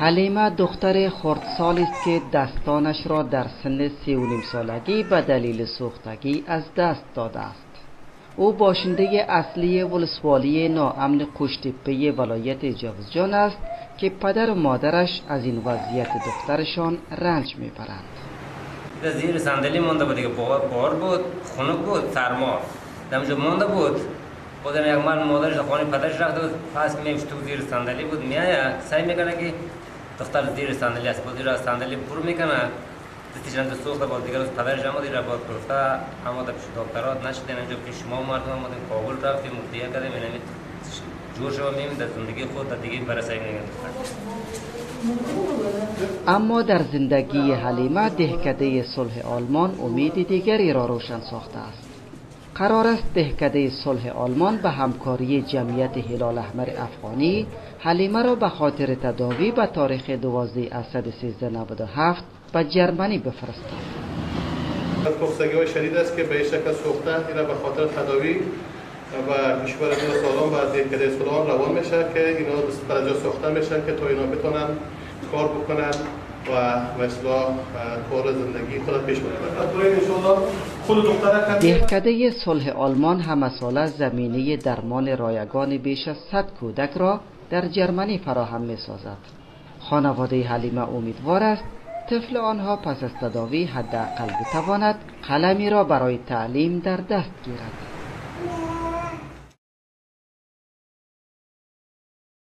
Ҳалима духтари хурдсолест, ки дастонашро дар синни 3.5 солагӣ ба далели сӯхтагӣ аз даст додааст. Ӯ бошиндаи аслии волусволии ноамни Қӯштеппаи вилояти Ҷавзҷон аст, ки падару модараш аз ин вазъияти духтарашон ранҷ мебаранд. Зери сандалӣ монда буд, дига бор буд, хунук буд, сармо, дар онҷо монда буд. Бозам як мард модараш хонаи падараш рафта буд. Пас мешту зери сандалӣ буд, меоя, сай мекунад, ки духтар зери сандалӣ аст. Боз ира сандалӣ пур мекунад, дастишам сӯхта. Боз дигар рӯз падараш омад, ира боз гуфта омада пеши докторот нашидем, инҷо пеши шумо мардум омадем, Кобул рафтем, муфтия кардем, инами ҷур шава меем, дар зиндагии худ дар дига барасай мегӯям. Аммо дар зиндагии Ҳалима Деҳкадаи сулҳи Олмон умеди дигареро рӯшан сохтааст. Қарор аст Деҳкадаи сулҳи Олмон ба ҳамкории Ҷамъияти Ҳилол Аҳмари Афғонӣ Ҳалимаро ба хотири тадовӣ ба таърихи 12 асад 1397 ба Ҷерманӣ бифиристад. پختگی های شدید است که به شکل سوخته. اینا به خاطر تداوی و کشور سالان و دهکده سالان روان میشه که اینا درجا ساخته میشن که تا اینا بتونن کار بکنن و مثلا کار زندگی خود پیش ببرن. خود دختره Деҳкадаи сулҳи Олмон ҳамасола заминаи дармони ройгони беш аз 100 кӯдак ро дар Ҷерманӣ фароҳам месозад. Хонаводаи Ҳалима умедвор аст, тифли онҳо пас аз тадовӣ ҳадди ақал битавонад қаламеро барои таълим дар даст гирад.